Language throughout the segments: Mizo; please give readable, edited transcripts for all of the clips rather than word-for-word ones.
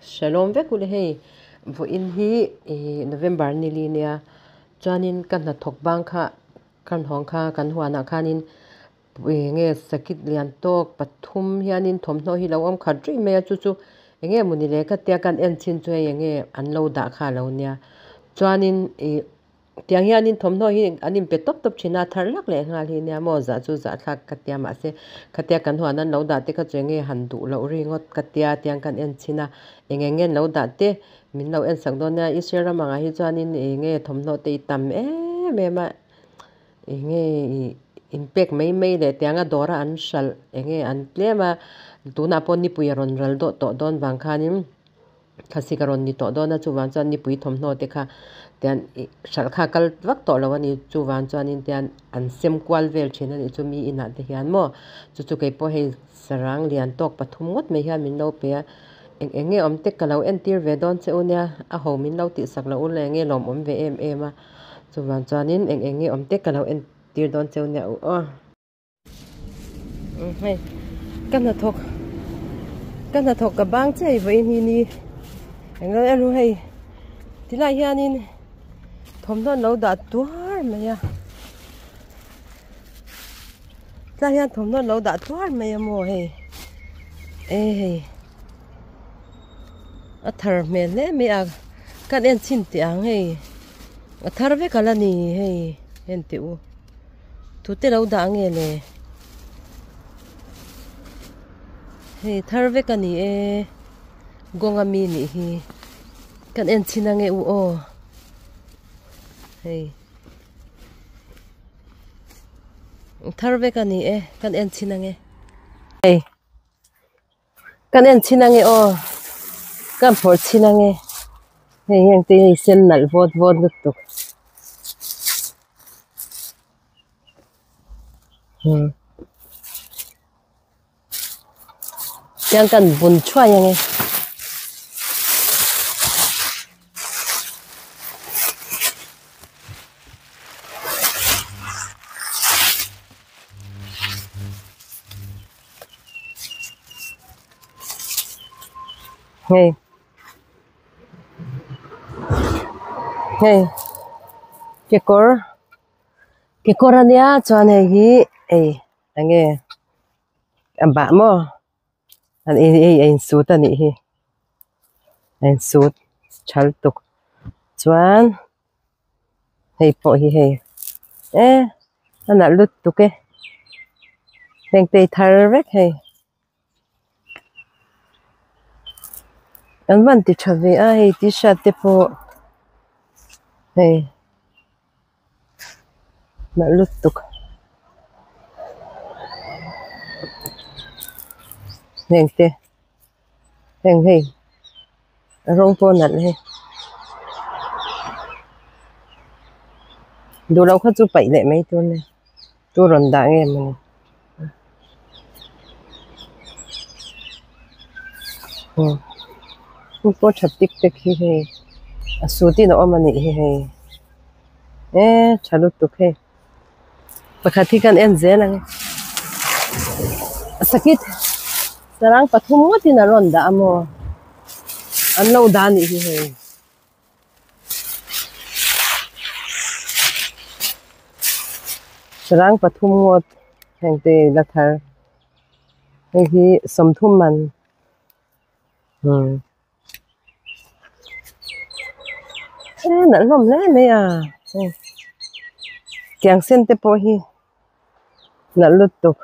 Shalom vek ule hei vawiin hi ih November ni li nia chuanin ka hnathawk bang kha kan hawng kha kan huanah khanin eng nge sakit lian tawk pathum hianin thawmhnaw hi lo awm khat ruih mai a chu chu eng nge mawni le ka tia kan en chin chu hei eng nge an lo dah kha a lo nia chuanin ih Tiang hianin thawmhnaw hi an inpe tawp tawp thin a, thar lak leh nghal hi nia maw zah chu zah thlak ka tia mahse khatia kan huan an lo dah te kha chu enge han duh loh ringawt ka tia tiang kan en chhin a, eng eng nge an lo dah te min lo en sak dawn nia Israel ram angah hi chuanin enge thawmhnaw te i tam em em a enge ih inpek mai mai leh tianga dawra an hralh enge an tlem a tunah pawh nipui a rawn ral dawh tawh dawn vang khanin. Thlasik a rawn ni tawh dawn a, chuvang chuan nipui thawmhnaw te kha tian ih hralh kha a kal vak tawh lo a ni. Chuvang chuanin tian an sem kual vel thin a nih chu mi inah te hian maw. Chu chu kei pawh hei sarang lian tawk pathum ngawt mai hian min lo pe a, eng eng nge awm te ka lo entir ve dawn che u nia, a ho min lo tihsak loh ula eng nge lawmawm ve em em a. Chuvang chuanin eng eng nge awm te ka lo entir dawn che u nia u aw. Hei ka hnathawk ka hnathawk ka bang chiah hi vawiin hi ni englo emaw hei tilai hianin thawmhnaw an lo dah tuar mai a tlai hian thawmhnaw an lo dah tuar mai a maw hei e hei a thar hmel hle mai a kan en chhin teh ang hei a thar vek ala ni hei en teh u. Tute lo dah nge le? Hei thar vek a ni e. Kawnga mi nih hi. Kan en chhin ange u aw. Hei. Thar vek a ni e. Kan en chhin ange. Hei. Kan en chhin ange aw. Kan phawrh chhin ange. Hei heng te hi sen nalh vawt vawt lutuk. Hmm. Tiang kan bun thuai ange. Hei hei kekawr kekawr ania chuan hei hi ei enge a bah maw hei a insut a nih hi a insut tha lutuk chuan. Hei pawh hi hei e a nalh lutuk e heng te hi thar vek hei an van ti tha ve a hei t-shirt te pawh hei nalh lutuk heng te. Heng hei a rawng pawh a nalh hei duh loh kha chu paih leh mai tur a ni tu rawn dah nge mawni hei pawh tha tik te khi hei a suit in a awm a nih hi hei eee tha lutuk hei. Pakhat hi kan en zel ang e. Sakit sarang pathum ngawtin a rawn dah a maw? An lo dah a nih hi hei. Sarang pathum ngawt heng te la thar. Hei hi sawmthum man. Hmm. E nalh hlawm hle mai a hei tiang sen te pawh hi nalh lutuk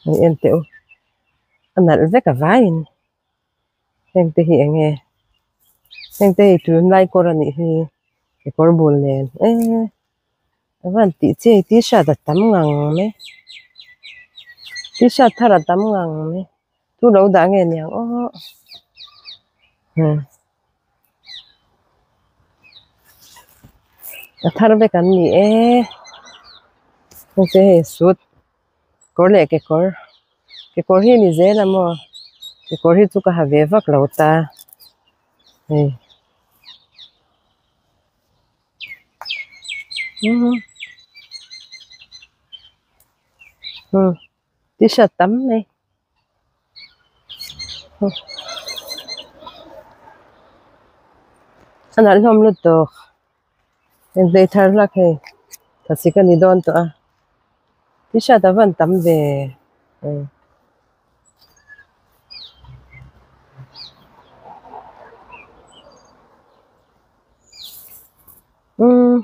hei en teh u a nalh vek a vaiin heng te hi eng nge heng te hi tunlai kawr a nih hi kekawr bul nen e. A van tih chi hei t-shirt a tam ngang mai t-shirt thar a tam ngang mai chu lo dah nge niang aw hmm a thar vek an ni e heng te hei suit kawr leh kekawr kekawr hi a ni zel a maw kekawr hi chu ka ha ve vak lo ta hei. T-shirt tam mai. A nalh hlawm lutuk enghlei thar hlak hei thlasik a ni dawn tawh a t-shirt a van tam ve umm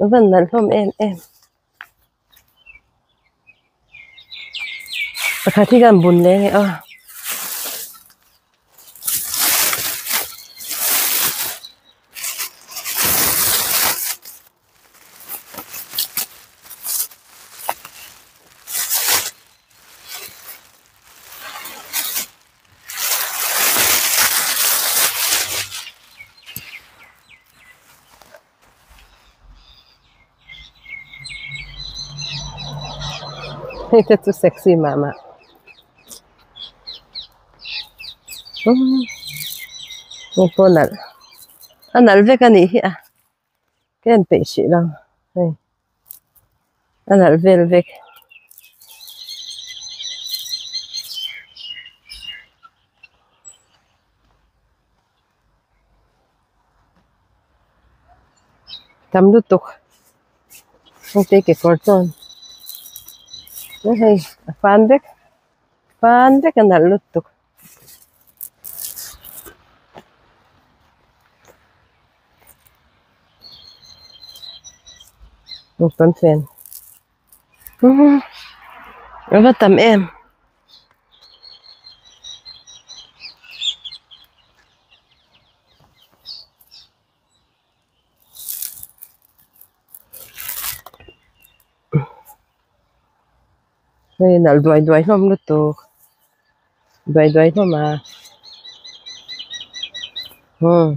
a van nalh hlawm em em. Pakhat hi kan bun leh nge aw. Hei te chu sexy mah mah umm hei pawh nalh a nalh vek a nih hi a ka en peih hrih lo hei a nalh vel vek. Tam lutuk hengte kekawr chuan hei a fan vek fan vek a nalh lutuk. Pawnfen a va tam em. Hei nalh duai duai hlawm lutuk duai duai hlawm a umm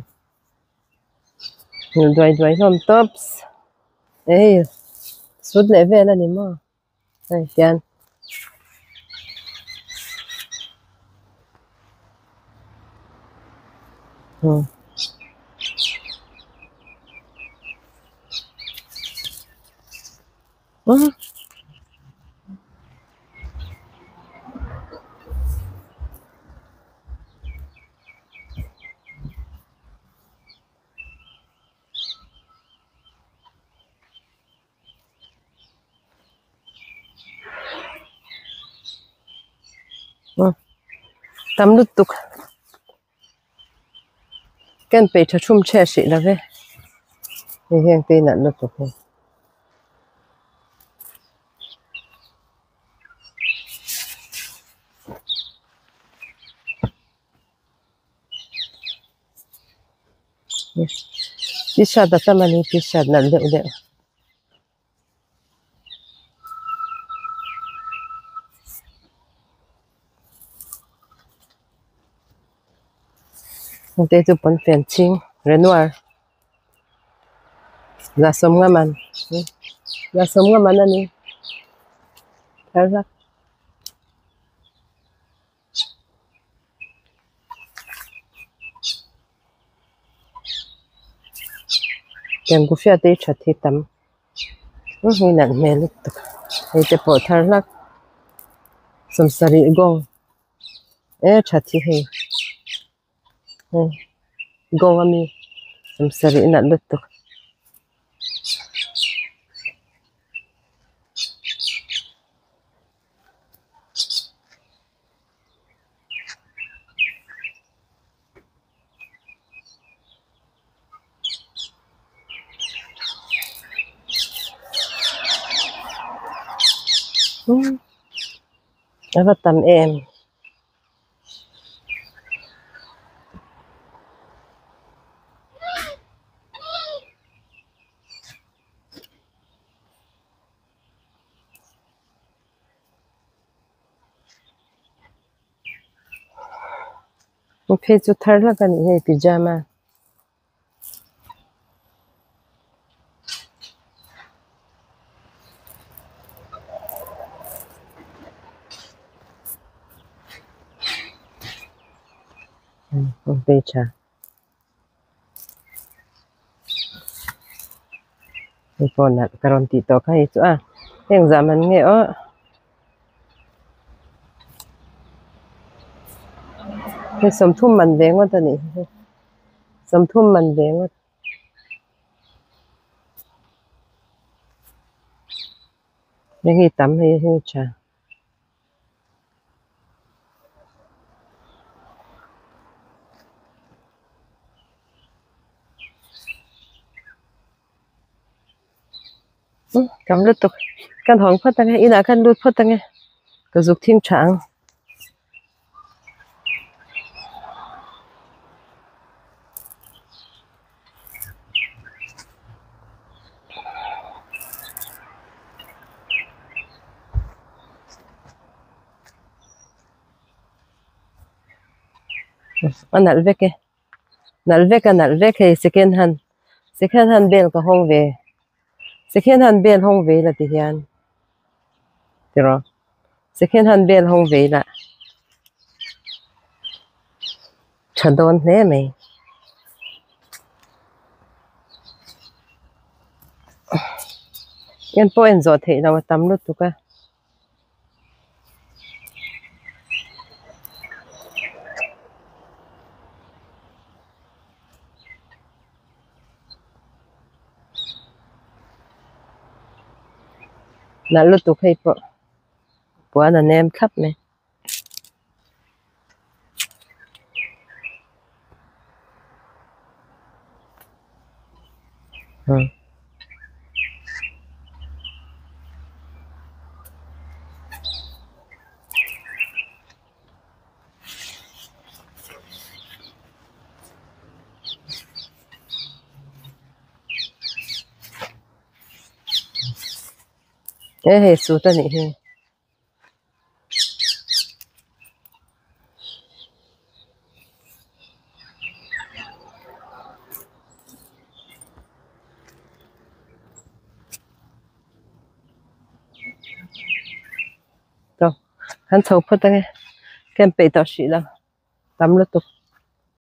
nalh duai duai hlawm tawps hei sut leh vel a ni maw. Hei hian umm umm tam lutuk ken peih tha thum chhe hrih lo ve hei hian te nalh lutuk hi. T-shirt a tam a ni t-shirt nalh deuh deuh. Hengte chu pawnfen chhing Renoir za sawmnga man za sawmnga man a ni thar hlak. Tiang kufia te hi that hi tam hei nalh hmel lutuk hei te pawh thar hlak sawmsarih gawng e that hi hei hei gawng ami sawmsarih nalh lutuk. A va tam em. Phei chu thar hlak a nih hei pyjama. Hmeichhia hei pawh nalh ka rawn tih tawh kha hei chu a heng zah man nge aw. Hei sawmthum man ve ngawt a nih hi sawmthum man ve ngawt. Hei hi tam hei hi tha. Kam lutuk kan hawng phawt ange inah khan lut phawt ange ka zuk thing tha ang. A nalh vek e nalh vek a nalh vek hei second hand second hand bel ka hawng ve second hand bel hawng ve ila ti hian tiraw second hand bel hawng ve ila tha dawn hle mai. En pawh en zawh theih loh a tam lutuk a. Nalh lutuk hei pawh puan a nem thlap mai. He hei suit a nih hi. Kan chho phawt ange ka inpeih tawh hrih lo tam lutuk.